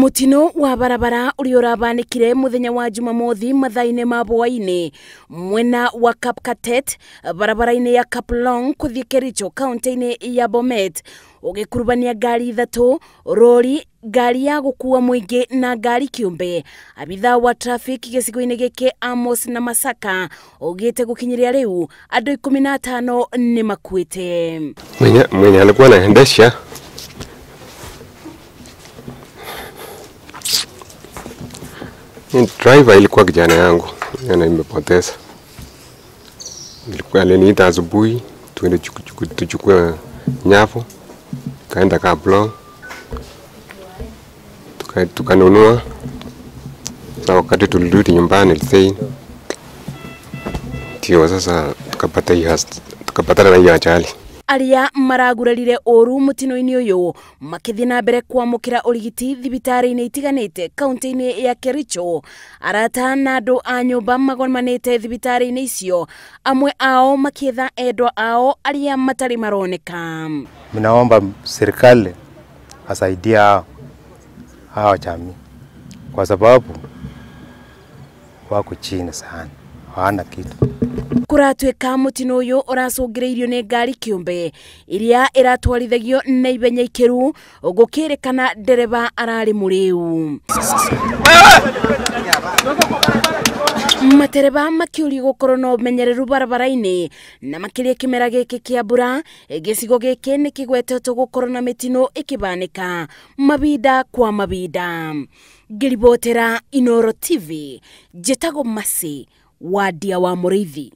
Mutino wa barabara uria urabanikire muthenya wa Jumamothi mathaa-inĩ ma bwaini mwena wa Kapkatet barabara-inĩ ya Kaplong kuthie Kericho kaunti-inĩ ya Bomet ugikurubania ngari ithatu, rori, ngari ya gukua muingi na ngari kiumbe. Abitha wa traffic gicigo-inĩ giki Amos na Masaka ugite gukinyiria riu andu 15 ni makuite. Mwenye alikuwa anaendesha driver ilikuwa kijana yangu, yana nimepoteza. Ilikuwa aliniita asubuhi tuende tuchukue nyavu, kaenda Kaplong, tukanunua. Na wakati tulirudi nyumbani Litein, ndio sasa tukapatana na hiyo ajali. Aria maragurarire uru mutino-ini uyu makithii na mbere kwamukira urigiti thibitari-ini itiganite kaunti-ini ya Kericho. Arata na andu a nyumba magomanite thibitari-ini icio, amwe ao makietha endwa ao aria matari maroneka. Ninaomba serikali asaidia hao jamii kwa sababu wako chini sana, hawana kitu. Kuratuika mutino uyu uracũngĩrĩirio nĩ ngari kĩũmbe iria ĩratwarithagio na ihenya ikĩru gũkĩrĩkana ndereba ararĩ mũrĩu. Matereba makĩũrio gũkorwo na ũmenyereru barabara-inĩ na makĩria kĩmera gĩkĩ kĩa mbura. Gĩcigo gĩkĩ nĩ kĩgwetetwo gũkorwo na mĩtino ĩkĩbanĩka mabinda kwa mabinda. Ngĩribotera Inooro TV, njĩtagwo Mercy Wadia wa Mũrĩithi.